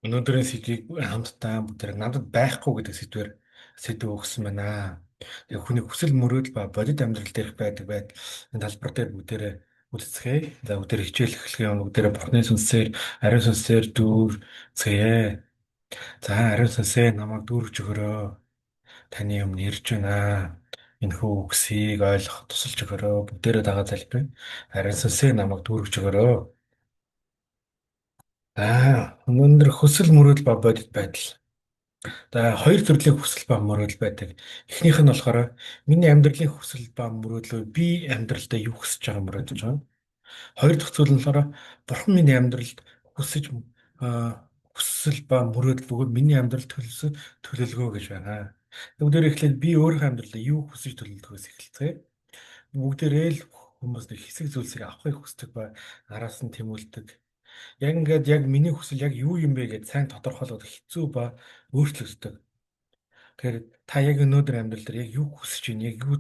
Өнөөдрийн сэдвийг хамтдаа бүгдээр надад байхгүй гэдэг сэдвээр сэдв өгсөн байна. Тэгээ хүний хүсэл мөрөөдөл ба бодит амьдрал дээрх байдаг байдал энэ талбар дээр бүгдээрээ үздэцгээе. За, бүгдээрээ хичээл эхлэхийн өмнө бүгдээрээ Бурхны сүнсээр, ариун сүнсээр дүүрцгээе. За, ариун сүнсээ намайг дүүргэж өгөөрэй. Таны өмнө ирж байна. Энэхүү үгсийг ойлгох тусалж өгөөрэй. Бүгдээрээ дагаа залбирая. Ариун сүнсээ намайг дүүргэж өгөөрэй. За, өнөөдөр хүсэл мөрөөдөл ба бодит байдал. За, хоёр төрлийн хүсэл ба мөрөөдөл байдаг. Эхнийх нь болохоор миний амьдралын хүсэл ба мөрөөдлөө, би амьдралдаа юу хүсэж байгаа мөрөөдөж байгаа. Хоёр дахь зүйл нь болохоор Бурхан миний амьдралд хүсэж хүсэл ба мөрөөдөл бөгөөд миний амьдрал төлөвлөсөн төлөвлөгөө гэж байна. Бүгдээр эхлээд би өөрийнхөө амьдралдаа юу хүсэж төлөвлөхөөс эхэлцгээе. Бүгдээрээ л хүмүүс нэг хэсэг зүйлсийг авахыг хүсдэг ба араас нь тэмүүлдэг. Яг ингээд яг миний хүсэл яг юу юм бэ гэж сайн тодорхойлоход хэцүү ба өөрчлөгддөг. Тэгэхээр та яг өнөөдөр амьдрал дээр яг юу хүсэж байна, яг юу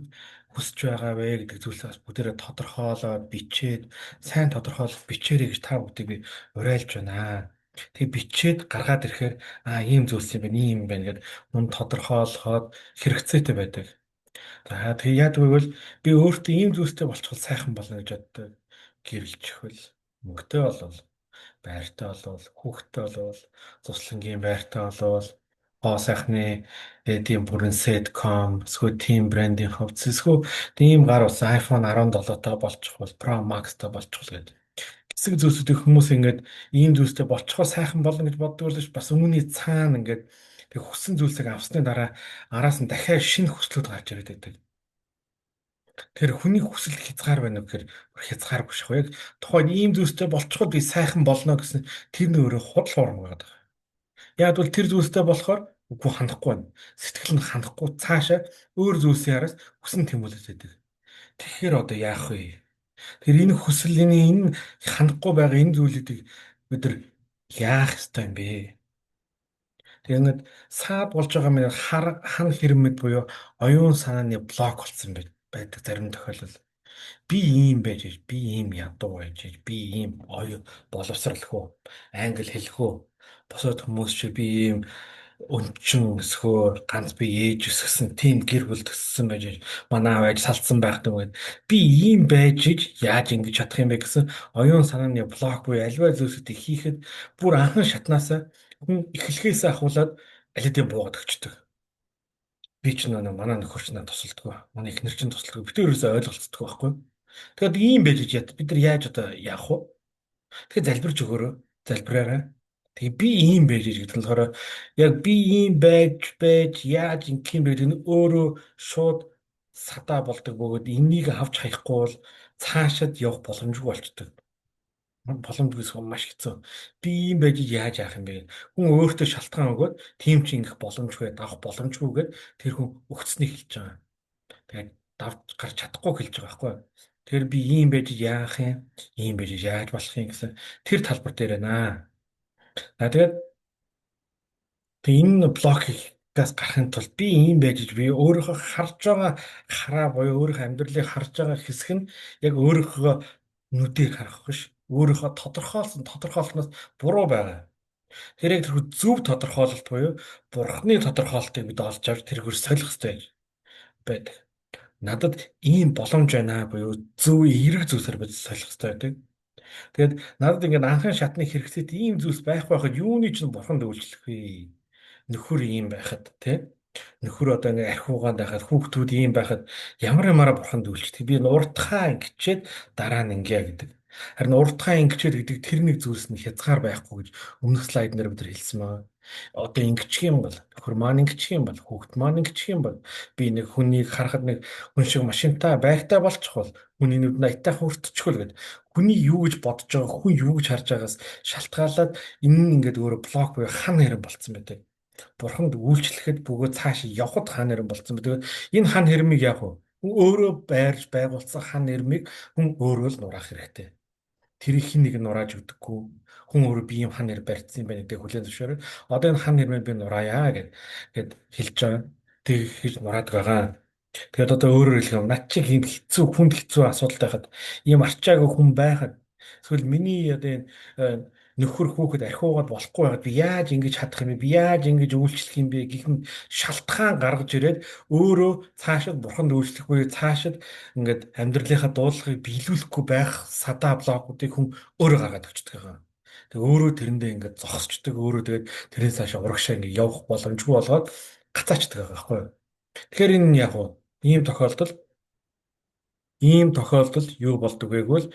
хүсэж байгаа вэ гэдэг зүйлсээ бас бүгдээрээ тодорхойлоод бичээд, сайн тодорхойлох бичээрэй гэж та бүгдийг би уриалж байна. Тэгээ бичээд гаргаад ирэхээр аа, ийм зүйлс юм байна, ийм юм байна гэд мөн тодорхойлоход хэрэгцээтэй байдаг. За, тэгээ яадаг вэ гэвэл би өөртөө ийм зүйлстэй болчихвол сайхан болно гэж боддог. Гэрэлчихвэл, мөнгөтэй болвол, байртай болвол, хүүхэдтэй болвол, зуслангийн байртай болвол, гоо сайхны тийм бүрэн set.com, эсвэл team брендийн хувцас, эсвэл тийм гар утас iPhone 17-той болчихвол, Pro Max-тай болчихвол гэдэг. Хэсэг зүйлсүүдийг хүмүүс ингээд ийм зүйлстэй болчихвол сайхан болно гэж боддог л ш, бас үүний цаана ингээд тэг хүссэн зүйлсийг авсны дараа араас нь дахиад шинэ хүслүүд гарч ирээд байдаг. Тэр хүний хүсэл хязгаар байна уу гэхээр хязгааргүй шах. Яг тухайн ийм зүйлстэй болчихвол би сайхан болно гэсэн тэр нь өөрөө худал хуурмаг байгаа. Яг бол тэр зүйлстэй болохоор үгүй, хандахгүй байна. Сэтгэл нь хандахгүй, цаашаа өөр зүйлсийн араас хүсэн тэмүүлээд байдаг. Тэгэхээр одоо яах вэ? Тэр энэ хүсэл, энэ хандахгүй байгаа энэ зүйлүүдийг бид нар яах ёстой юм бэ? Тэгээ ингээд саад болж байгаа минь хар хан хэрмэд буюу оюун санааны блок болсон байдаг зарим тохиолдолд. Би ийм байж, би ийм ядуу байж, би ийм оюун боловсралгүй, англи хэлэхгүй, бусад хүмүүс шиг би ийм өнчин өсгөөр ганц би ээж өсгсөн, тийм гэр бүл төссөн байж, манай аав ээж салцсан байх юм гээд би ийм байж яаж ингэж чадах юм бэ гэсэн оюун санааны блок буюу аливаа зүйлсүүдийг хийхэд бүр анхан шатнаасаа хүн эхлэхээс ахуулаад аль хэдийн буугаад өгчдөг. Би ч нөө манай нөхөр ч надад тусалдаггүй. Манай эхнэр чинь тусалдаггүй. Бид ерөөсөө ойлголцдог байхгүй. Тэгэхээр ийм байж яд бид нар яаж одоо яах вэ? Тэгэхээр залбирч өгөөрэй. Залбираарай. Тэгээ би ийм байж гэдэг нь болохоор яг би ийм байж байж яаж ингэх юм бэ гэдэг нь өөрөө шууд садаа болдог бөгөөд энийг авч хаяхгүй бол цаашаад явах боломжгүй болчдөг. Боломжгүй маш хэцүү. Би ийм байж яаж яах юм бэ? Хүн өөртөө шалтгаан өгөөд тийм чи ингэх боломжгүй, давах боломжгүй гэд тэр хүн өгцнийг хэлж байгаа. Тэгээд давж гарч чадахгүй хэлж байгаа байхгүй юу? Тэр би ийм байж яах юм? Ийм байж яаж болох юм гэсэн тэр талбар дээр байна. За, тэгээд энэ блокаас гарахын тулд би ийм байж би өөрийнхөө харж байгаа хараа буюу өөрийнхөө амьдралыг харж байгаа хэсэг нь яг өөрийнхөө нүдээр харах биш, өөрийнхөө тодорхойлсон тодорхойлолтноос буруу байгаа. Тэр яг тэр зөв тодорхойлолт буюу Бурхны тодорхойлолтыг бид олж авч тэргээр солих хэрэгтэй байдаг. Надад ийм боломж байна буюу зөв эерэг зүйлсээр бид солих хэрэгтэй байдаг. Тэгээд надад ингээд анхан шатны хэрэгцээт ийм зүйлс байх байхад юуны чинь Бурханд үйлчлэх вэ? Нөхөр ийм байхад, тий? Нөхөр одоо ингээд архиугаанд байхад, хүүхдүүд ийм байхад ямар ямаараа Бурханд үйлчлэх? Би нурдхаа ингэчээд дараа нь ингэе гэдэг. Харин урдхаа ингэчээд гэдэг тэр нэг зүйлс нь хязгаар байхгүй гэж өмнөх слайд нэр бид нар хэлсэн байна. Одоо ингэчих юм бол нөхөр маань ингэчих юм бол, хүүхд маань ингэчих юм бол, би нэг хүнийг харахад нэг хүн шиг машинтай байртай болчихвол, хүний нүд аятайхан хүртчихвэл гэд хүний юу гэж бодож байгаа, хүн юу гэж харж байгаас шалтгаалаад энэ нь ингээд өөрөө блок буюу хан хэрэг болцсон байдаг. Бурханд үйлчлэхэд бөгөөд цааш явхад хан хэрэг болцсон байдаг. Энэ хан хэрмийг яах вэ? Хүн өөрөө байрж байгуулсан хан хэрмийг хүн өөрөө л нураах хэрэгтэй. Тэрийг хэн нэг нурааж өгдөггүй. Хүн өөрөө би юм хан нэр барьсан юм байна гэдэг хүлээн зөвшөөрөл. Одоо энэ хан нэрмээ би нураая гэд хэлж байгаа. Тэг хийж нураадаг байгаа. Тэгээд одоо өөрөөр хэлэх юм, над чиг юм хэцүү, хүнд хэцүү асуудал байхад, ийм арчаагүй хүн байхад, эсвэл миний одоо энэ Нөхөр хүүхэд архиугаад болохгүй байгаад би яаж ингэж чадах юм бэ? Би яаж ингэж үйлчлэх юм бэ гэх мэт шалтгаан гаргаж ирээд өөрөө цаашид бурханд үйлчлэхгүй, цаашид ингээд амьдралынхаа дуудлагыг биелүүлэхгүй байх садаа блокуудыг хүн өөрөө гаргаад өгчдөг байгаа. Тэгээ өөрөө тэрэндээ ингээд зогсчдөг, өөрөө тэгээд тэрнээс цаашаа урагшаа ингээд явах боломжгүй болгоод гацаачдаг байгаа байхгүй юу? Тэгэхээр энэ яг уу ийм тохиолдол юу болдог вэ гэвэл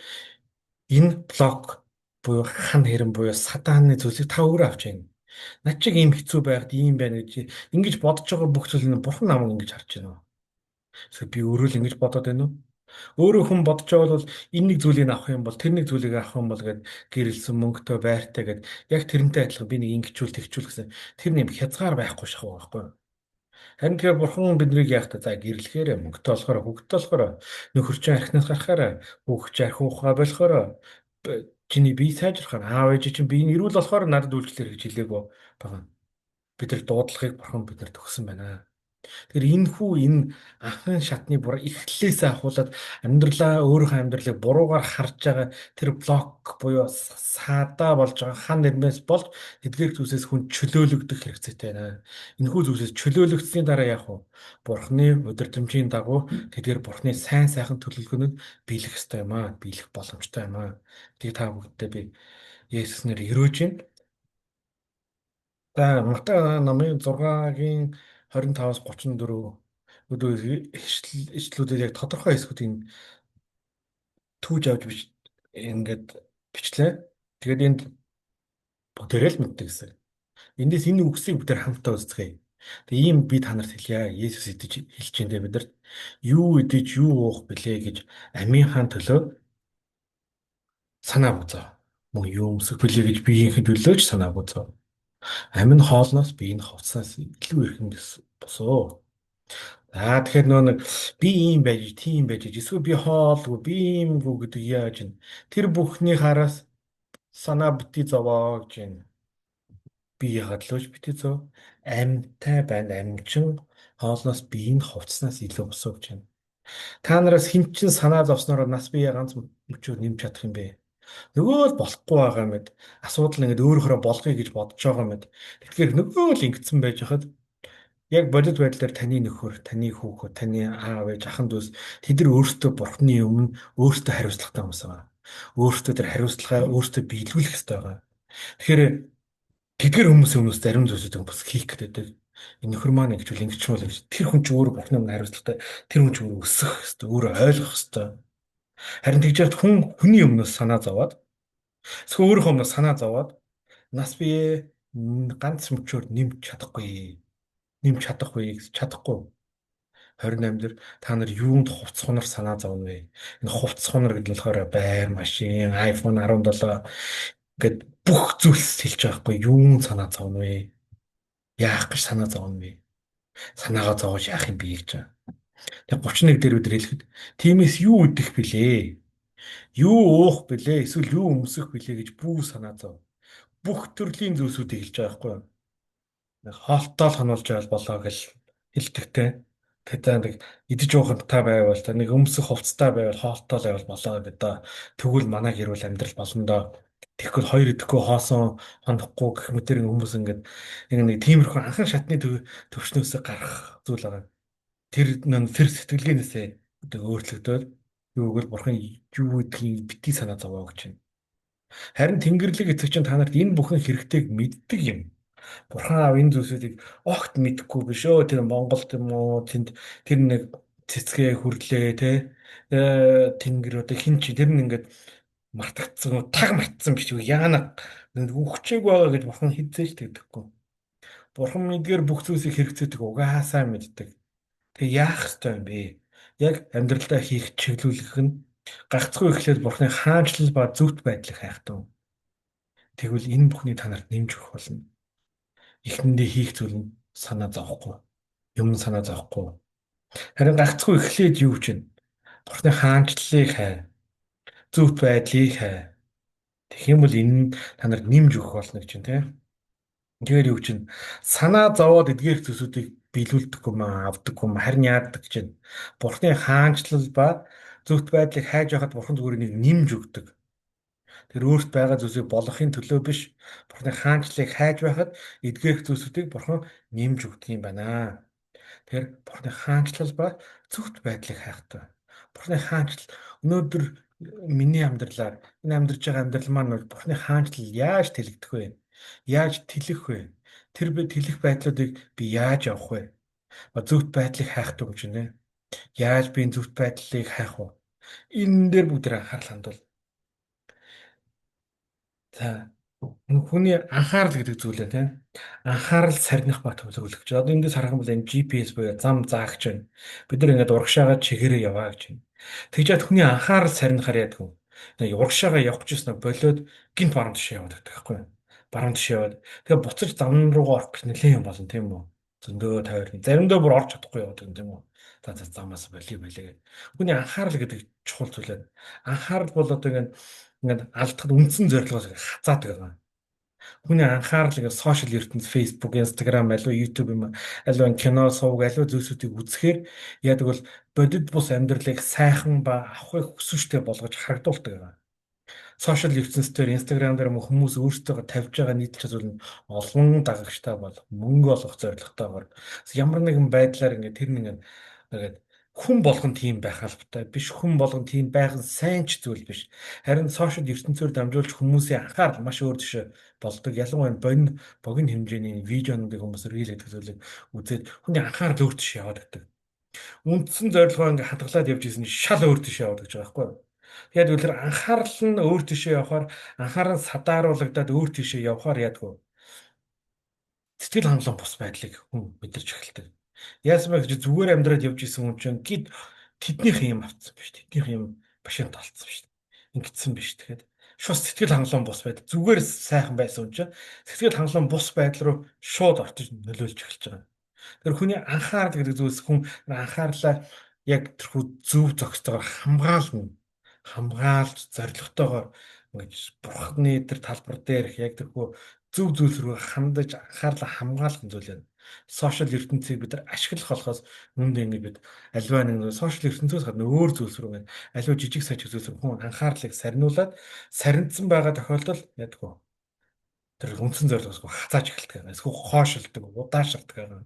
энэ блок буюу хан хэрэм буюу сатааны зүйлийг та өөрөө авч байна. Над чиг ийм хэцүү байхад ийм байна гэж ингэж бодож байгаа бүх зүйл нь бурхан намайг ингэж харж байна уу? Эсвэл би өөрөө л ингэж бодоод байна уу? Өөрөө хүн бодож байгаа бол энэ нэг зүйлийг авах юм бол тэр нэг зүйлийг авах юм бол гэд гэрэлсэн мөнгөтэй байртай гэд яг тэрнтэй адилхан би нэг ингэчүүл тэгчүүл гэсэн тэр нэм хязгаар байхгүй шахав байхгүй юу? Харин тэгэхээр бурхан биднийг яах вэ? За гэрлэхээр мөнгөтэй болохоор хүүхэдтэй болохоор нөхөр чинь архинаас гарахаараа хүүхд чинь архи уухаа болохоор чиний бие сайжрахаар аав ээж чинь биеийн эрүүл болохоор надад үйлчлэр гэж хэлээгөө байгаа. Бид нар дуудлагыг бурхан биднэрт өгсөн байна. Тэгэхээр энэ хүү энэ анхан шатны бур эхлэлээсээ ахуулаад амьдралаа өөрийнхөө амьдралыг буруугаар харж байгаа тэр блок буюу садаа болж байгаа хан нэрмээс болж эдгээр зүйлсээс хүн чөлөөлөгдөх хэрэгцээтэй байна. Энэхүү зүйлсээс чөлөөлөгдсөний дараа яг уу бурхны удирдамжийн дагуу тэдгээр бурхны сайн сайхан төлөвлөгөөнүүд биелэх ёстой юм аа. Биелэх боломжтой юм аа. Тэгээ та бүгдээ би Есүс нэр өрөөж байна. За Матай номын 6-гийн 25-аас 34 өдөө ишлүүдээр яг тодорхой хэсгүүдийг түүж авч бич ингээд бичлээ. Тэгээд энд бүгдээрээ л мэддэг гэсэн. Эндээс энэ үгсийг бүгдээр хамтдаа үзцгээе. Тэгээ ийм би та нарт хэлье. Есүс идэж хэлж энэ бидэрт юу идэж юу уух бilé гэж амийнхаа төлөө санаа бузаа. Мөн юу өмсөх бilé гэж биеийнхээ төлөө ч санаа бузаа. Амь нь хоолноос бие нь хувцаснаас илүү эрхэм босоо. За тэгэхээр нөө нэг би ийм байж, тийм байж, эсвэл би хоолгүй, би иймгүй гэдэг яаж юм. Тэр бүхний хараас санаа бити зовоо гэж байна. Би яагаад л бити зов. Амьтай байна, амьчин хоолноос бие нь хувцаснаас илүү босоо гэж байна. Та нараас хэн чинь санаа зовснороо нас бие ганц мөчөөр нэмж чадах юм бэ? Нөгөө л болохгүй байгаа мэд асуудал ингээд өөрөөхөө болгоё гэж бодож байгаа мэд. Тэгэхээр нөгөө л ингэсэн байж хахад яг бодит байдлаар таны нөхөр, таны хүүхэд, таны аав ээж, ахан дүүс тэд нар өөрсдөө бурхны өмнө өөрсдөө хариуцлагатай хүмүүс байгаа. Өөрсдөө тэр хариуцлагаа өөрсдөө биелүүлэх ёстой байгаа. Тэгэхээр тэдгэр хүмүүсийн өмнөөс зарим зүйлсүүдийг бас хийх гэдэг. Энэ нөхөр маань ингэж үл ингэж бол гэж тэр хүн ч өөрөө бурхны өмнө хариуцлагатай, тэр хүн ч өөрөө өсөх ёстой, өөрөө ойлгох ёстой. Харин тэгж яхад хүн хүний өмнөөс санаа зовоод эсвэл өөрийнхөө өмнөөс санаа зовоод нас бие ганц мөчөөр нэмж чадахгүй нэмж чадахгүй гэж чадахгүй. 28 дээр та нар юунд хувцас хунар санаа зовно вэ? Энэ хувцас хунар гэдэг нь болохоор байр, машин, iPhone 17 гэд бүх зүйлс хэлж байгаа хгүй юунд санаа зовно вэ? Яах гэж санаа зовно вэ? Санаагаа зовоож яах юм бэ гэж. Тэгээ 31 дээр бид хэлэхэд тиймээс юу идэх билээ? Юу уух билээ? Эсвэл юу өмсөх билээ гэж бүү санаа зов. Бүх төрлийн зүйлсүүдийг хэлж байгаа байхгүй юу? Хоолтой л хонуулж байвал болоо гэж хэлдэгтэй. Тэгээд нэг идэж уух та байвал та нэг өмсөх хувцастай байвал хоолтой л байвал болоо гэдэг. Тэгвэл манай гэрүүл амьдрал болно доо. Тэгэхгүй хоёр идэхгүй хоосон хонохгүй гэх мэтэр хүмүүс ингээд нэг тиймэрхүү анхан шатны төвшнөөсөө гарах зүйл байгаа. Тэр тэр сэтгэлгээнээсээ одоо өөрчлөгдөөл юу гэвэл бурхан юу гэдгийг бити санаа зовоо гэж байна. Харин Тэнгэрлэг эцэг чинь та нарт энэ бүхэн хэрэгтэйг мэддэг юм. Бурхан аав энэ зүйлсүүдийг огт мэдэхгүй биш өө тэр Монголд юм уу тэнд тэр нэг цэцгээ хүрлээ те тэнгэр одоо хин чи тэр нь ингээд мартагдсан таг мартсан биш үү яана үхчихээг байгаа гэж бурхан хизээж тэгдэхгүй. Бурхан мэдгээр бүх зүйлсийг хэрэгцээдэг угаасаа мэддэг. Тэгээ яах ёстой юм бэ? Яг амьдралдаа хийх чиглүүлэх нь гагцхүү эхлээд бурханы хаанчлал ба зөвхт байдлыг хайхтун. Тэгвэл энэ бүхний та нарт нэмж өгөх болно. Эхэндээ хийх зүйл нь санаа зовхгүй. Юм санаа зовхгүй. Харин гагцхүү эхлээд юу чинь? Бурхны хаанчлалыг хай. Зөвхт байдлыг хай. Тэгэх юм бол энэ нь та нарт нэмж өгөх болно гэж чинь тийм. Тэгэхээр юу чинь санаа зовоод эдгээр зүйлсүүдийг биелүүлдэггүй маа авдаггүй маа харин яадаг чинь Бурхны хаанчлал ба зөвхт байдлыг хайж байхад Бурхан зүгээр нэг нэмж өгдөг. Тэр өөрт байгаа зүйлсийг болгохын төлөө биш. Бурхны хаанчлалыг хайж байхад эдгээрх зүйлсүүдийг Бурхан нэмж өгдөг юм байна. Тэгэхээр Бурхны хаанчлал ба зөвхт байдлыг хайхтай. Бурхны хаанчлал өнөөдөр миний амьдралаар энэ амьдарч байгаа амьдрал маань Бурхны хаанчлал яаж тэлэгдэх вэ? Яаж тэлэх вэ? Тэр би тэлэх байдлуудыг би яаж явах вэ? Зөвхт байдлыг хайх юм чинь нэ. Яаж би энэ зөвхт байдлыг хайх вэ? Энэ дээр бүгд анхаарал хандуул. За, хүний анхаарал гэдэг зүйлээ тийм анхаарал сарних ба төвлөрүүлэх гэж. Одоо эндээс харах юм бол энэ GPS буюу зам заагч байна. Бид нар ингээд урагшаага чигээрээ яваа гэж байна. Тэгж яад хүний анхаарал сарнихаар яадаг юм. Урагшаага явах гэжсэн болиод гинт баруун тишээ яваад байдаг байхгүй юу? Баруун тишээ яваад. Тэгээ буцаж зам руугаа орох гэж нэлээд юм болно тийм үү? Зөндөө тойрно. Заримдаа бүр орж чадахгүй яваад юм тийм үү? За за замаас болио болио гэх. Хүний анхаарал гэдэг чухал зүйл байна. Анхаарал бол одоо ингээд алдахад үндсэн зорилгоос хазаадаг байгаа. Хүний анхаарал ингээд сошиал ертөнц, Facebook, Instagram, аливаа YouTube юм, аливаа кино, сувг, аливаа зүйлсүүдийг үзэхээр яадаг бол бодит бус амьдралыг сайхан ба авахыг хүсвштэй болгож харагдуулдаг байгаа. Сошиал ертөнцийн Instagram дээр мөн хүмүүс өөрсдөө тавьж байгаа нийтлэл зүйл нь олон дагагчтай болох, мөнгө олох зорилготойгоор ямар нэгэн байдлаар ингээд тэр нэг ингээд хүн болгон тийм байх албатай биш, хүн болгон тийм байх нь сайн ч зүйл биш. Харин сошиал ертөнцөөр дамжуулж хүмүүсийн анхаарал маш өөр дэше болдог. Ялангуяа богино хэмжээний видеонуудыг хүмүүс reel гэдэг зүйлийг үзээд хүний анхаарал өөр дэше яваад байдаг. Үндсэн зорилгоо ингээд хадгалаад явж исэн шал өөр дэше яваад гэж байгаа байхгүй юу? Тэгээд үлэр анхаарал нь өөр тийшээ явахаар, анхаарал садааруулагдаад өөр тийшээ явахаар яадгүй. Сэтгэл хангалуун бус байдлыг хүн мэдэрч эхэлдэг. Яасан бэ гэж зүгээр амьдраад явж исэн хүн чинь гид тэднийх юм авцсан биш. Тэднийх юм машин толцсон биш. Ингэдсэн биш. Тэгэхээр шууд сэтгэл хангалуун бус байдал зүгээр сайхан байсан хүн чинь сэтгэл хангалуун бус байдал руу шууд ортож нөлөөлж эхэлж байгаа. Тэр хүний анхаарал гэдэг зүйлс хүн анхаарлаа яг тэрхүү зөв зохистойгоор хамгаална. Хамгаалж зорилготойгоор ингэж бурхны тэр талбар дээр яг тэрхүү зөв зүйлс рүү хандаж анхаарлаа хамгаалах зүйл байна. Сошиал ертөнцийг бид нар ашиглах болохоос нүндээ ингэж бид аливаа нэг сошиал ертөнцөөс гадна өөр зүйлс рүү ингэ аливаа жижиг сажиг зүйлс рүү хүн анхаарлыг сарниулаад сарнидсан байгаа тохиолдолд ядгүй. Тэр үндсэн зорилгоос хазааж эхэлдэг. Эсвэл хоошилдог, удаашрдаг байгаа.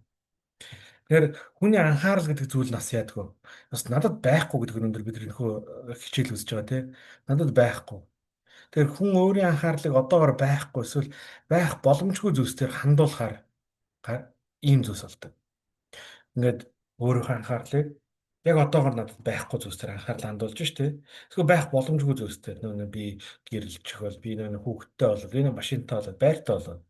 Тэгэхээр хүний анхаарал гэдэг зүйл нас яадгүй. Бас надад байхгүй гэдэг нь өндөр бид нөхөө хичээл үзэж байгаа тийм. Надад байхгүй. Тэгэхээр хүн өөрийн анхаарлыг одоогор байхгүй эсвэл байх боломжгүй зүйлс төр хандуулахаар ийм зүйлс болдог. Ингээд өөрийнхөө анхаарлыг яг одоогор надад байхгүй зүйлс төр анхаарал хандуулж штэ. Эсвэл байх боломжгүй зүйлс төр нөө би гэрэлчих бол би нөө хүүхэдтэй болол, би нэг машинтай болол, байртай болол,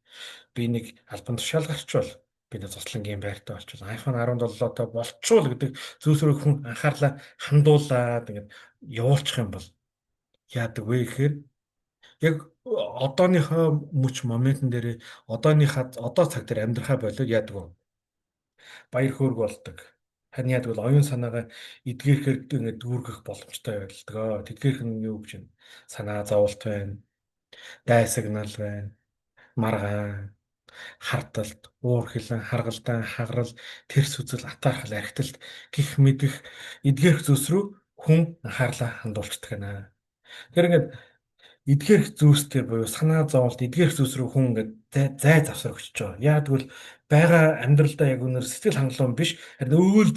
би нэг албан тушаал гарчвал, би нэг цуслангийн байртай болчихвол, iPhone 17-той болчихвол гэдэг зүйлс рүү хүн анхаарлаа хандуулад ингээд явуулчих юм бол яадаг вэ гэхээр яг одооныхоо мөч моментн дээр одооныхаа одоо цаг дээр амьдрахаа болоод яадаг вэ? Баяр хөөрг болдог. Харин яадаг бол оюун санаагаа эдгээрхээр ингээд дүүргэх боломжтой байдалдаг. Тэдгээрх нь юу гэж юм? Санаа зовлт байна, дайсагнал байна, маргаан, хардалт, уур хилэн, харгалдаан, хагарал, тэрс үзэл, атаархал, архиталт гих мэдэх эдгээрх зүйлс рүү хүн анхаарлаа хандуулцдаг байна. Тэгэхээр ингээд эдгээрх зүйлстэй буюу санаа зовлт эдгээрх зүйлс рүү хүн ингээд зай завсар өгчөж байгаа. Яг тэгвэл байгаа амьдралдаа яг өнөр сэтгэл хангалуун биш харин өөл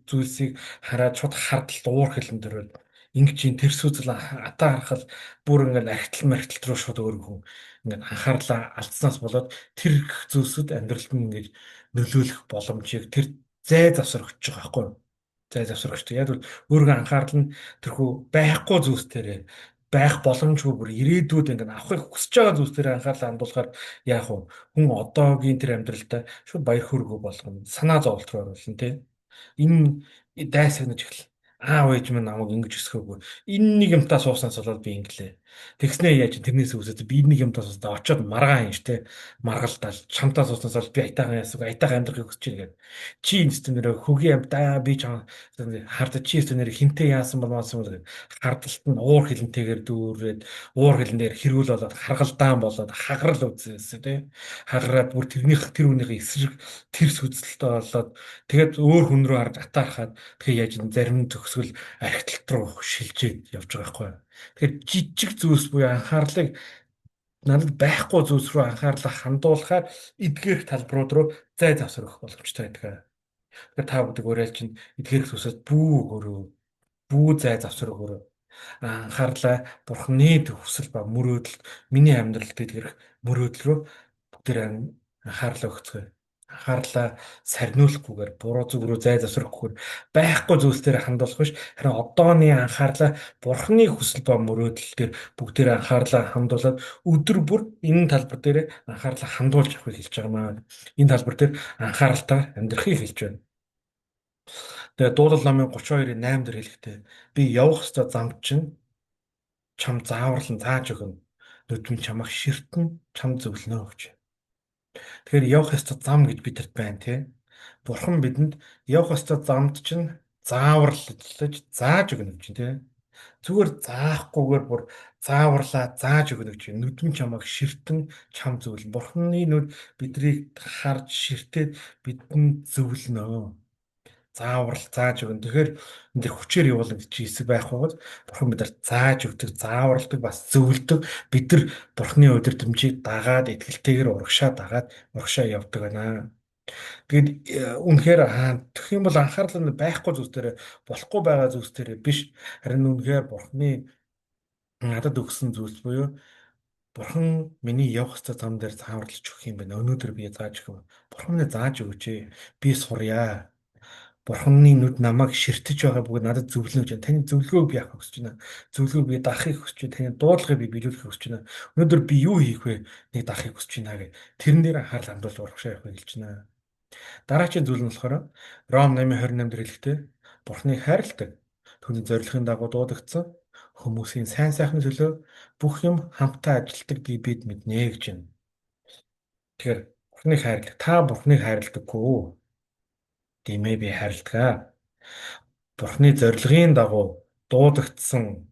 зүйлсийг хараад шууд хардалт, уур хилэн төрөл ингэж ин тэрс үзэл, атаархал бүр ингээд архитал мархитал руу шууд өөр хүн ингээд анхаарлаа алдснаас болоод тэр зүйлсүүд амьдралд нь ингээд нөлөөлөх боломжийг тэр зай завсар өгч байгаа байхгүй юу? Зай завсар өгч. Яг бол өөрийнхөө анхаарал нь тэрхүү байхгүй зүйлс дээр байх боломжгүй бүр ирээдүйд ингээд авахыг хүсэж байгаа зүйлс дээр анхаарлаа хандуулахаар яах вэ? Хүн одоогийн тэр амьдралдаа шууд баяр хөөргөө болгоно. Санаа зовлт руу оруулна тий. Энэ дайсагнаж эхэлнэ. Аав ээж минь намайг ингэж өсгөөгүй. Энэ нэг юмтаа сууснаас болоод би инглээ. Тэгснээ яаж тэрнээс үсээд би нэг юмтаа сууснаа очиод маргаан юм штэ. Маргалдаал чамтаа сууснаас бол би айтаахан яасан айтаахан амьдрахыг хүсэж байна гэд. Чи энэ зү нэрэ хөгийн амтаа би чам хардаж чи зү нэрэ хинтээ яасан бол маасан бол гэд. Хардалт нь уур хилэнтэйгээр дүүрээд уур хилэн дээр хэрүүл болоод харгалдаан болоод хагарал үзсэн тий. Хагараад бүр тэрнийх тэр хүнийхээ эсрэг тэр сүзэлтэй болоод тэгээд өөр хүн рүү харж атаархаад тэгээ яаж зарим төгсгөл архиталт руу шилжээд явж байгаа байхгүй. Тэгэхээр жижиг зүйлс буюу анхаарлыг надад байхгүй зүйлс рүү анхаарлаа хандуулахаар эдгээрх талбарууд руу зай завсар өгөх боломжтой байдаг. Тэгэхээр та бүдэг уриалж чинь эдгээрх зүйлсээс бүү өгөөрөө, бүү зай завсар өгөөрөө. Анхаарлаа Бурхны хүсэл ба мөрөөдөл, миний амьдралд эдгэрэх мөрөөдөл рүү бүгдээр анхаарлаа өгцгөөе. Анхаарлаа сарниулахгүйгээр, буруу зүг рүү зай завсрахгүйгээр, байхгүй зүйлс дээр хандуулах биш, харин одооны анхаарлаа Бурхны хүсэл ба мөрөөдөл дээр бүгдээр анхаарлаа хандуулад өдөр бүр энэ талбар дээр анхаарлаа хандуулж явахыг хэлж байгаа маа. Энэ талбар дээр анхааралтай амьдрахыг хэлж байна. Тэгээ Дуулал номын 32-ийн 8 дээр хэлэхдээ би явах ёстой замд чинь чам зааварлан зааж өгнө. Нүд минь чамайг ширтэн чам зөвлөнө гэж. Тэгэхээр явах ёстой зам гэж бидэрт байна тий. Бурхан бидэнд явах ёстой замд чинь зааварлаж зааж өгнө гэж тий. Зүгээр заахгүйгээр бүр зааварлаа зааж өгнө гэж. Нүд минь чамайг ширтэн чам зөвлөнө. Бурханы нүд бидрийг харж ширтээд бидэнд зөвлөнө. Зааварл зааж өгнө. Тэгэхээр энэ дэр хүчээр явуулна гэж хэсэг байхгүй бол Бурхан бидэрт зааж өгдөг, зааварладаг, бас зөвлөдөг. Бид нар Бурханы удирдамжийг дагаад итгэлтэйгээр урагшаа дагаад урагшаа явдаг байна. Тэгээд үнэхээр тэгэх юм бол анхаарал нь байхгүй зүйлс дээр, болохгүй байгаа зүйлс дээр биш. Харин үнэхээр Бурханы надад өгсөн зүйлс буюу Бурхан миний явах ёстой зам дээр зааварлаж өгөх юм байна. Өнөөдөр би зааж өгөх юм. Бурхан минь зааж өгөөч. Би сурья. Бурханы нүд намайг ширтэж байгаа бүгд надад зөвлөнө гэж байна. Таны зөвлөгөөг би авах хүсэж байна. Зөвлөгөөг би даахыг хүсэж байна. Таны дуудлагыг би биелүүлэхийг хүсэж байна. Өнөөдөр би юу хийх вэ? Нэг даахыг хүсэж байна гэх. Тэрэн дээр анхаарал хандуулж урагшаа явахыг хэлж байна. Дараагийн зүйл нь болохоор Ром 8:28 дээр хэлэхдээ Бурханыг хайрладаг, түүний зорилгын дагуу дуудагдсан хүмүүсийн сайн сайхны төлөө бүх юм хамтаа ажилладаг гэдгийг бид мэднэ гэж байна. Тэгэхээр Бурханыг хайрладаг. Та Бурханыг хайрладаггүй. Димээ би хайрладаг. Бурхны зорилгын дагуу дуудагдсан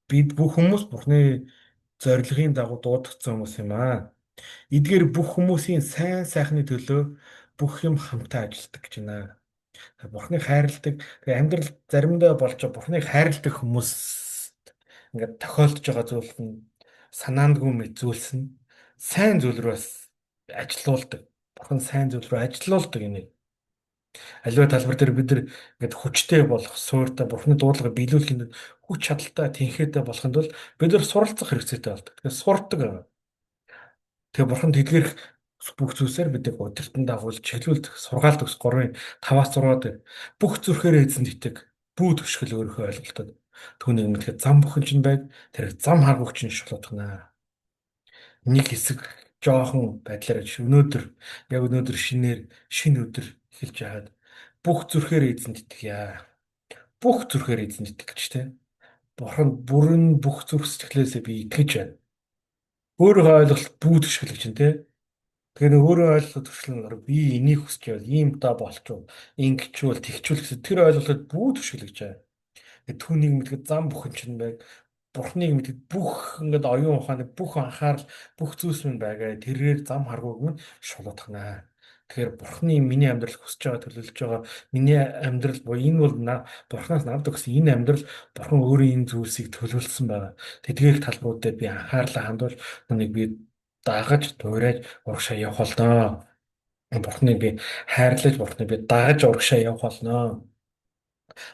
бид бүх хүмүүс Бурхны зорилгын дагуу дуудагдсан хүмүүс юм аа. Эдгээр бүх хүмүүсийн сайн сайхны төлөө бүх юм хамтаа ажилладаг гэж байна. Бурхныг хайрладаг. Тэгээ амьдрал заримдаа болж Бурхныг хайрладаг хүмүүс ингээд тохиолдож байгаа зүйл нь санаандгүй мэт зүйлс нь сайн зүйл рүү бас ажилуулдаг. Бурхан сайн зүйл рүү ажилуулдаг энийг. Аливаа талбар дээр бид нар ингээд хүчтэй болох, суурьтай Бурхны дуудлагыг биелүүлэхэд хүч чадалтай, тэнхээтэй болохын тулд бид нар суралцах хэрэгцээтэй болдог. Тэгэхээр сурдаг. Тэгээ Бурхан тэдгэрх бүх зүйлсээр биднийг удирдан дагуулж, чиглүүлдэг, сургаалт өгс 3-5-6 дээр бүх зүрхээр эзэнд итэг, бүү төвшгөл өөрийнхөө ойлголтод түүнийг мэдэхэд зам бүхэн чинь байг, тэр зам харгууг чинь шулуутгана. Нэг хэсэг жоохон байдлаар өнөөдөр яг өнөөдөр шинээр шинэ өдөр эхэлж байгаад бүх зүрхээр эзэнд итгэе. Бүх зүрхээр эзэнд итгэх гэж тэ. Бурхан бүрэн бүх зүрх сэтгэлээсээ би итгэж байна. Өөрийнхөө ойлголт бүү төвшгөл гэж тэ. Тэгэхээр нэг өөрөө ойлголт төвшгөл нь би энийг хүсэж байвал ийм та болчихвол ингэчвэл тэгчвэл гэсэн тэр ойлголтод бүү төвшгөл гэж байна. Түүнийг мэдэхэд зам бүхэн чинь байг. Бурхныг мэдэхэд бүх ингээд оюун ухааны бүх анхаарал бүх зүйлс минь байгаа. Тэрээр зам харгууг минь шулуутгана. Тэгэхээр Бурхны миний амьдрал хүсэж байгаа, төлөвлөж байгаа миний амьдрал буюу энэ бол Бурханаас надад өгсөн энэ амьдрал Бурхан өөрийн энэ зүйлсийг төлөвлөсөн байгаа. Тэдгээр талбарууд дээр би анхаарлаа хандуул нүг би дагаж дуурайж урагшаа явах болно. Бурхныг би хайрлаж, Бурхныг би дагаж урагшаа явах болно.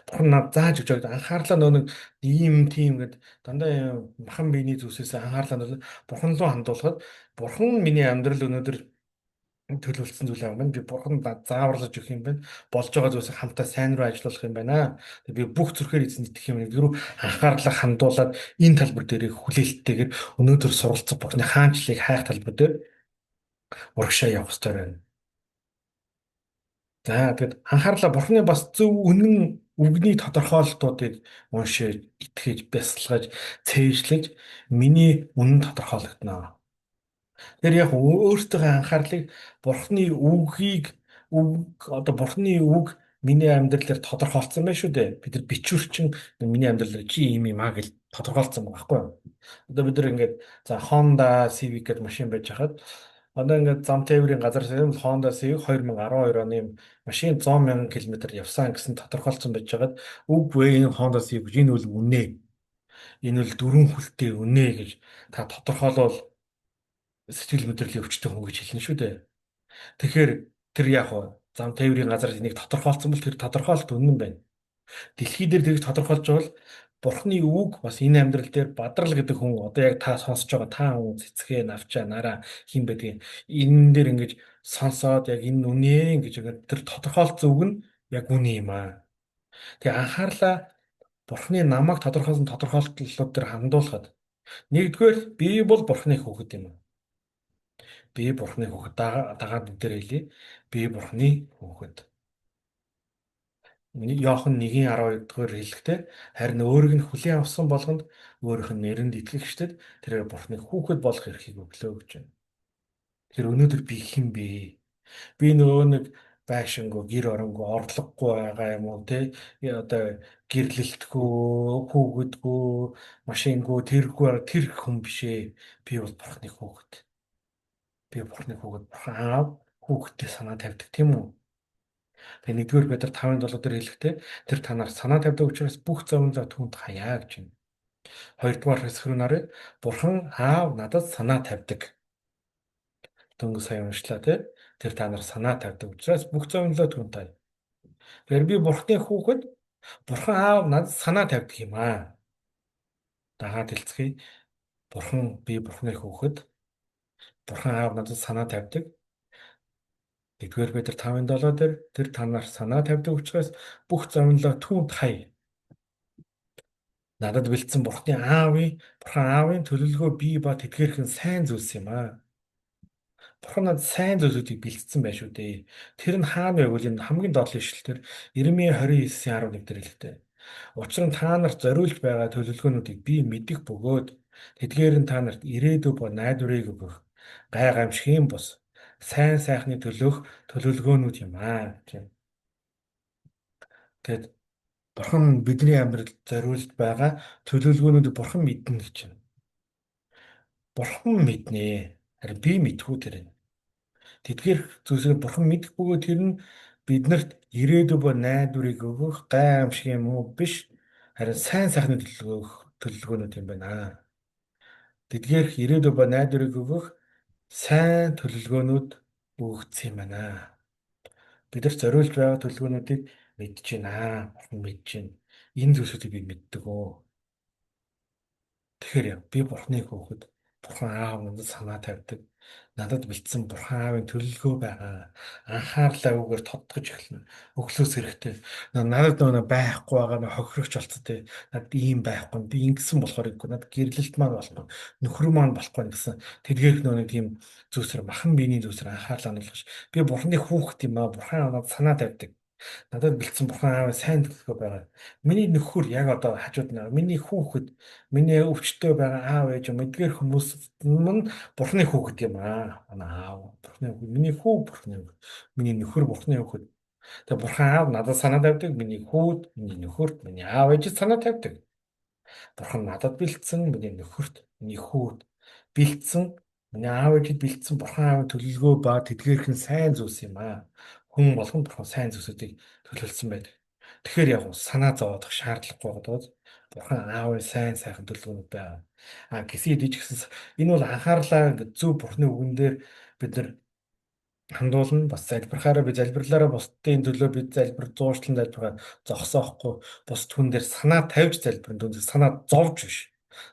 Бурхан надад зааж өгч байгаа анхаарлаа нөө нэг ийм тийм гэд дандаа юм махан биений зүйлсээс анхаарлаа нөө Бурхан руу хандуулахад Бурхан миний амьдрал өнөөдөр төлөвлөсөн зүйл юм байна. Би Бурхан зааварлаж өгөх юм байна. Болж байгаа зүйлсийг хамтаа сайн руу ажиллуулах юм байна. Би бүх зүрхээр эзэнд итгэх юм. Рүү анхаарлаа хандуулад энэ талбар дээрээ хүлээлттэйгээр өнөөдөр суралцах Бурханы хаанчлалыг хайх талбар дээр урагшаа явах ёстой байна. За тэгэд анхаарлаа Бурханы бас зөв үнэн үгний тодорхойлолтуудыг уншиж, итгэж, бясалгаж, цээжлэж миний үнэн тодорхойлогдоно. Тэр яг өөртөө анхаарлыг Бурхны үгийг үг одоо Бурхны үг миний амьдрал дээр тодорхойлцсон байх шүү дээ. Бид нар бичвэрчин миний амьдрал дээр чи ийм юм аа гэж тодорхойлцсон байгаа байхгүй юу? Одоо бид нар ингээд за Honda Civic гэдэг машин байж хахад Одоо ингээд зам тээврийн газар юм Honda Civic 2012 оны машин 100,000 км явсан гэсэн тодорхойлцсон байж байгаад үгүй энэ Honda Civic энэ үл үнэ. Энэ үл дөрвөн хүлтэй үнэ гэж та тодорхойлвол сэтгэл мэдрэлийн өвчтөй хүн гэж хэлнэ шүү дээ. Тэгэхээр тэр яг хуу зам тээврийн газар энийг тодорхойлцсон бол тэр тодорхойлолт үнэн байна. Дэлхий дээр тэрийг тодорхойлж бол Бурхны үг бас энэ амьдрал дээр бадрал гэдэг хүн одоо яг та сонсож байгаа та хүн цэцгээ навчаа нараа хин байдгийг энэ дээр ингэж сонсоод яг энэ үнэ гэж тэр тодорхойлцсон үг нь яг үнэ юм аа. Тэгээ анхаарлаа Бурхны намайг тодорхойлсон тодорхойлтлууд дээр хандуулахад нэгдүгээр би бол Бурхны хүүхэд юм аа. Би Бурхны хүүхэд дагаад энэ дээр хэлье. Би Бурхны хүүхэд. Иохан 1:12 дугаар хэлэхдээ харин өөрийг нь хүлээн авсан болгонд өөрийнх нь нэрэнд итгэгчдэд тэрээр Бурхны хүүхэд болох эрхийг өглөө гэж байна. Тэгэхээр өнөөдөр би хэн бэ? Би нөгөө нэг байшингүй, гэр оронгүй, орлогогүй байгаа юм уу те? Одоо гэрлэлтгүй, хүүхэдгүй, машингүй, тэргүй тэр хүн биш ээ. Би бол Бурхны хүүхэд. Би Бурхны хүүхэд. Бурхан аав хүүхэдтэй санаа тавьдаг тийм үү? Тэгээ 1-р Петр 5:7 дээр хэлэхдээ тэр та нар санаа тавьдаг учраас бүх зовлон түүнд хаяа гэж байна. 2-р хэсэг рүү нарыг Бурхан аав надад санаа тавьдаг. Дөнгөж сая уншлаа тий. Тэр та нар санаа тавьдаг учраас бүх зовлон түүнд хаяа. Тэгэхээр би Бурханы хүүхэд, Бурхан аав надад санаа тавьдаг юм аа. Дагаад хэлцгээе. Бурхан би Бурханы хүүхэд. Бурхан аав надад санаа тавьдаг. 1-р Петр 5:7 дээр тэр та нар санаа тавьдаг учраас бүх зовлоноо түүнд хай. Надад бэлдсэн Бурхны аавын, Бурхан аавын төлөвлөгөө би ба тэдгээрхэн сайн зүйлс юм аа. Бурхан надад сайн зүйлсүүдийг бэлдсэн байх шүү дээ. Тэр нь хаана вэ гэвэл энэ хамгийн доотлын ишлэл дээр Иремья 29:11 дээр хэлэхдээ. Учир нь та нарт зориулж байгаа төлөвлөгөөнүүдийг би мэдэх бөгөөд тэдгээр нь та нарт ирээдүй ба найдварыг өгөх гай гамшигын бус сайн сайхны төлөөх төлөвлөгөөнүүд юм аа гэж. Тэгэд Бурхан бидний амьдралд зориулж байгаа төлөвлөгөөнүүдийг Бурхан мэднэ гэж байна. Бурхан мэднэ. Харин би мэдхүү тэр нь. Тэдгээр зүйлсийг Бурхан мэдэх бөгөөд тэр нь биднэрт ирээдүй ба найдварыг өгөх гай амшиг юм уу биш харин сайн сайхны төлөвлөгөөнүүд юм байна. Тэдгээрх ирээдүй ба найдварыг өгөх сайн төлөвлөгөөнүүд өгөгдсөн юм байна. Бид нар зориулж байгаа төлөвлөгөөнүүдийг мэдж байна. Бурхан мэдж байна. Энэ зүйлсүүдийг би мэддэг өө. Тэгэхээр би Бурханы хүүхэд, Бурхан аав надад санаа тавьдаг. Надад бэлдсэн Бурхан аавын төлөвлөгөө байгаа. Анхаарлаа үүгээр тодтогч эхэлнэ. Өглөөс эрэхтэй. Надад нөгөө байхгүй байгаа нөх хохирогч болцоо тий. Надад ийм байхгүй. Би ингэсэн болохоор ихгүй. Надад гэрлэлт маань болохгүй. Нөхөр маань болохгүй гэсэн. Тэдгээрх нөгөө нэг тийм зүйлсээр махан биений зүйлсээр анхаарлаа хандуулах. Би Бурханы хүүхэд юм аа. Бурхан аав надад санаа тавьдаг. Надад бэлдсэн Бурхан аавын сайн төлөвлөгөө байгаа. Миний нөхөр яг одоо хажууд нь миний хүүхэд, миний өвчтөй байгаа аав ээж мэдгээр хүмүүс мөн Бурханы хүүхэд юм аа. Манай аав Бурханы хүүхэд, миний хүү Бурханы хүүхэд, миний нөхөр Бурханы хүүхэд. Тэгээ Бурхан аав надад санаа тавьдаг, миний хүүд, миний нөхөрт, миний аав ээжид санаа тавьдаг. Бурхан надад бэлдсэн, миний нөхөрт, миний хүүд бэлдсэн, миний аав ээжид бэлдсэн Бурхан аавын төлөвлөгөө ба тэдгээрхэн сайн зүйлс юм аа. Хүн болгон Бурхан сайн зүйлсүүдийг төлөвлөсөн байдаг. Тэгэхээр яг санаа зовоодох шаардлагагүй байгаа. Бурхан аавын сайн сайхан төлөвлөгөөнүүд байгаа. А гисэн хэдий ч гэсэн энэ бол анхаарлаа ингээд зөв Бурханы үгэн дээр бид нар хандуулна. Бас залбирахаараа би залбирлаараа бусдын төлөө би залбир зуушлан залбиргаа зогсоохгүй бусд хүн дээр санаа тавьж залбирна. Түн санаа зовж биш.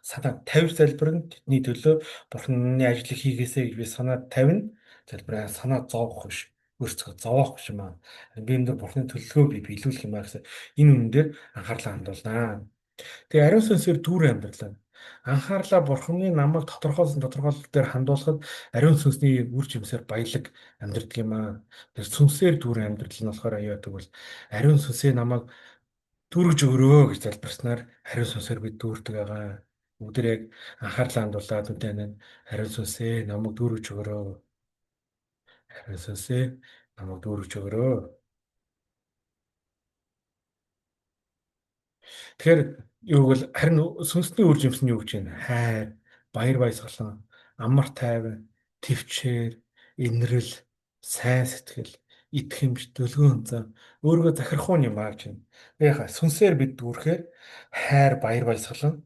Санаа тавьж залбирна. Тэдний төлөө Бурханы ажлыг хийгээсэй гэж би санаа тавина. Залбираа санаа зовох биш. Өөрсдөө зовоох биш юм аа. Би энэ дэр Бурханы төлөвлөгөө би биелүүлэх юм аа гэсэн энэ үнэн дээр анхаарлаа хандуулнаа. Тэгээ ариун сүнсээр дүүрэн амьдралаа. Анхаарлаа Бурханы намайг тодорхойлсон тодорхойлол дээр хандуулахад ариун сүнсний үр жимсээр баялаг амьдрдаг юм аа. Тэр сүнсээр дүүрэн амьдрал нь болохоор аюу яадаг бол ариун сүнсээ намайг дүүргэж өгөрөө гэж залбирснаар ариун сүнсээр бид дүүрдэг байгаа. Бүгд яг анхаарлаа хандуулаад үнтэй ариун сүнсээ намайг дүүргэж өгөрөө. Ариун сүнсээ намайг дүүргэж өгөрөө. Тэгэхээр юу гэвэл харин сүнсний үр жимс нь юу гэж байна? Хайр, баяр баясгалан, амар тайван, төвчээр, инрэл, сайн сэтгэл, итгэмж, дүлгөөн зан, өөрийгөө захирах уу юм аа гэж байна. Яг сүнсээр бид дүүрэхээр хайр, баяр баясгалан,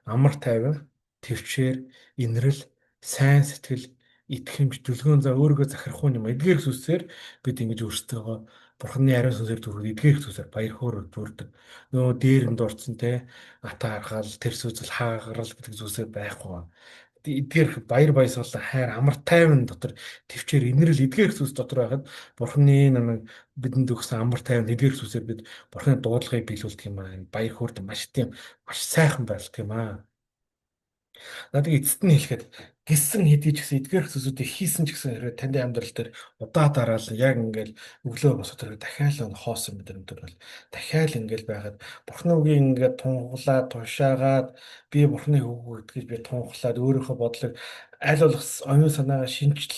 амар тайван, төвчээр, инрэл, сайн сэтгэл, итгэмж, дүлгөөн зан, өөрийгөө захирах уу юм. Эдгээр сүнсээр бид ингэж өөрсдөө Бурхны ариун сүнсээр дүүрэх, эдгээр сүнсээр баяр хөөр дүүрдэг. Нөгөө дээр нь дурдсан те атаархал, тэр сүзэл, хаагарал гэдэг зүйлсээр байхгүй. Эдгээр баяр баясгалан, хайр, амар тайван дотор төвчээр, инрэл, эдгээр сүнс дотор байхад Бурхны намайг бидэнд өгсөн амар тайван эдгээр сүнсээр бид Бурхны дуудлагыг биелүүлдэг юм аа. Баяр хөөрт маш тийм маш сайхан байлдаг юм аа. Надад эцэст нь хэлэхэд гисэн хэдий ч гэсэн эдгээр зүйлсүүдийг хийсэн ч гэсэн хэрвээ таны амьдрал дээр удаа дараал яг ингээл өглөө босоод ирэхэд дахиад л хоосон мэдрэмж төрөл дахиад ингээл байхад Бурхны үгийг ингээд тунхаглаад тушаагаад би Бурхны үг гэдгийг би тунхаглаад өөрийнхөө бодлыг аль болох оюун санаагаа шинжил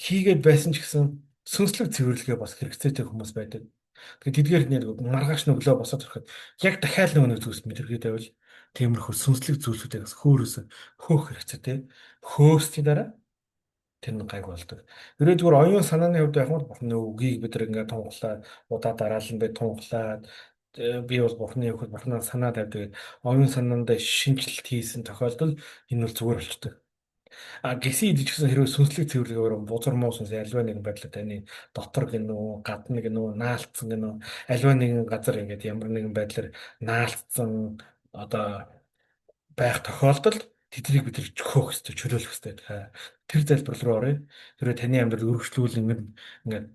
хийгээд байсан ч гэсэн сүнслэг цэвэрлэгээ бас хэрэгцээтэй хүмүүс байдаг. Тэгэхээр тэдгээр нэр маргааш нь өглөө босоод ирэхэд яг дахиад нэг зүйлс мэдэргээд байвал тиймэрхүү сүнслэг зүйлсүүдийг бас хөөрөөс хөөх хэрэгцээтэй. Хөөсний дараа тэр нь гайг болдог. Хэрвээ зүгээр оюун санааны хувьд байх юм бол Бурхны үгийг бид нар ингээд тунхаглаад удаа дараалан би тунхаглаад би бол Бурхны үгэд Бурхнаа санаа тавьдаг. Оюун санаандаа шинжилэлт хийсэн тохиолдолд энэ бол зүгээр болчдөг. А гисэн идэж гэсэн хэрвээ сүнслэг цэвэрлэгээр бузар муу сүнс альва нэгэн байдлаар таны дотор гинүү, гадна гинүү, наалдсан гинүү, альва нэгэн газар ингээд ямар нэгэн байдлаар наалдсан одоо байх тохиолдолд тэднийг бид хөөх ёстой, чөлөөлөх ёстой. Тэр залбирал руу оръё. Хэрвээ таны амьдрал өргөжлүүл ингээд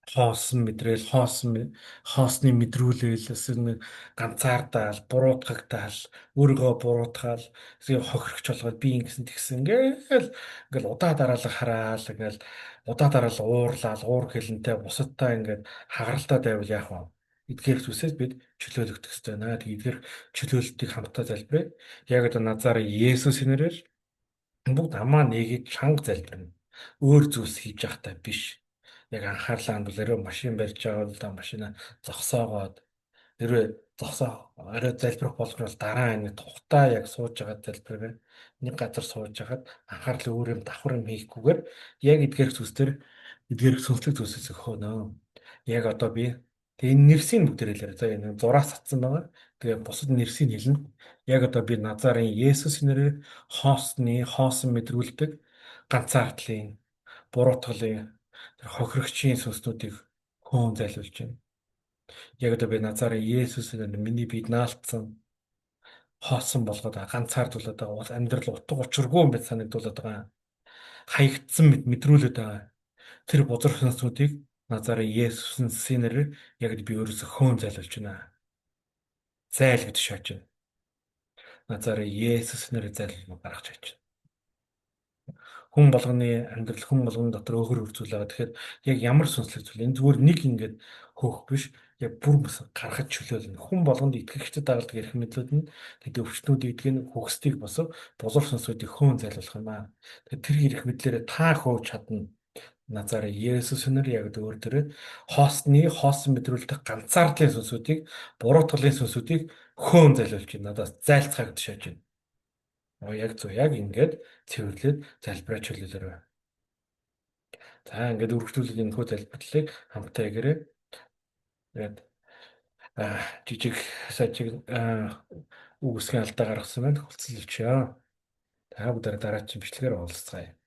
хоосон мэдрээл, хоосны мэдрүүлээл, эсвэл ганцаардаал, буруутгагдаал, өөрийгөө буруутгаал, эсвэл хохирогч болгоод би ингэсэн тэгсэн ингээл удаа дараалал хараал, ингээл удаа дараалал уурлаал, уур хилэнтэй бусадтай ингээд хагаралтаа байвал яах вэ? Эдгээр зүйлсээс бид чөлөөлөгдөх ёстой байна. Тэгээд эдгээр чөлөөлтийг хамтдаа залбирая. Яг одоо Назар Есүсийн нэрээр бүгд амаа нээгээд чанга залбирна. Өөр зүйлс хийж явахдаа биш. Яг анхаарлаа хандвал өрөө машин барьж байгаа бол та машина зогсоогоод өрөө зогсоо орой залбирах боломж бол дараа энэ тухтаа яг сууж байгаа залбираа нэг газар сууж хагаад анхаарлаа өөр юм давхар юм хийхгүйгээр яг эдгээр зүйлс төр эдгээр сүнслэг зүйлсээс хөөнө. Яг одоо би тэгээ энэ нэрсийн бүгдээр хэлээрэй. За энэ зураас татсан байгаа. Тэгээ бусад нэрсийг хэлнэ. Яг одоо би Назарын Есүсийн нэрээр хоосны хоосон мэдрүүлдэг ганцаардлын буруутгалын тэр хохирогчийн сүнснүүдийг хөөн зайлуулж байна. Яг одоо би Назарын Есүсийн нэрээр миний биед наалтсан хоосон болгоод ганцаардуулаад байгаа амьдрал утга учиргүй юм байт санагдуулаад байгаа. Хаягдсан мэт мэдрүүлээд байгаа. Тэр бузар сүнснүүдийг Назарын Есүсийн нэрээр яг би өөрөөсөө хөөн зайлуулж байна. Зайл гэж шааж байна. Назарын Есүс нэрээр зайлуулж гаргаж байж байна. Хүн болгоны амьдрал хүн болгоны дотор өөхөр хөрцүүл байгаа. Тэгэхээр яг ямар сүнслэг зүйл энэ зүгээр нэг ингээд хөөх биш яг бүр бүс гаргаж чөлөөлнө. Хүн болгонд итгэгчдэд дагалдаг эрх мэдлүүд нь тэд өвчтнүүд идэх нь хөгсдгийг бос бузар сүнсүүдийг хөөн зайлуулах юм аа. Тэгэхээр тэр эрх мэдлээрээ та хөөж чадна. Назар Есүс нэр яг өөр дөрөө хоосны хоосон мэдрүүлдэг ганцаардлын сүнсүүдийг буруутгалын сүнсүүдийг хөөн зайлуулж байна. Надаас зайлцгаа гэж шааж байна. Яг зөв яг ингээд цэвэрлээд залбираа чөлөөлөөрэй. За ингээд үргэлжлүүлээд энэ хүү залбирлыг хамтаа хийгээрэй. Тэгээд жижиг сажиг үгсгийн алдаа гаргасан байна. Хүлцэлвчээ. Та бүдээр дараагийн бичлэгээр уулзцгаая.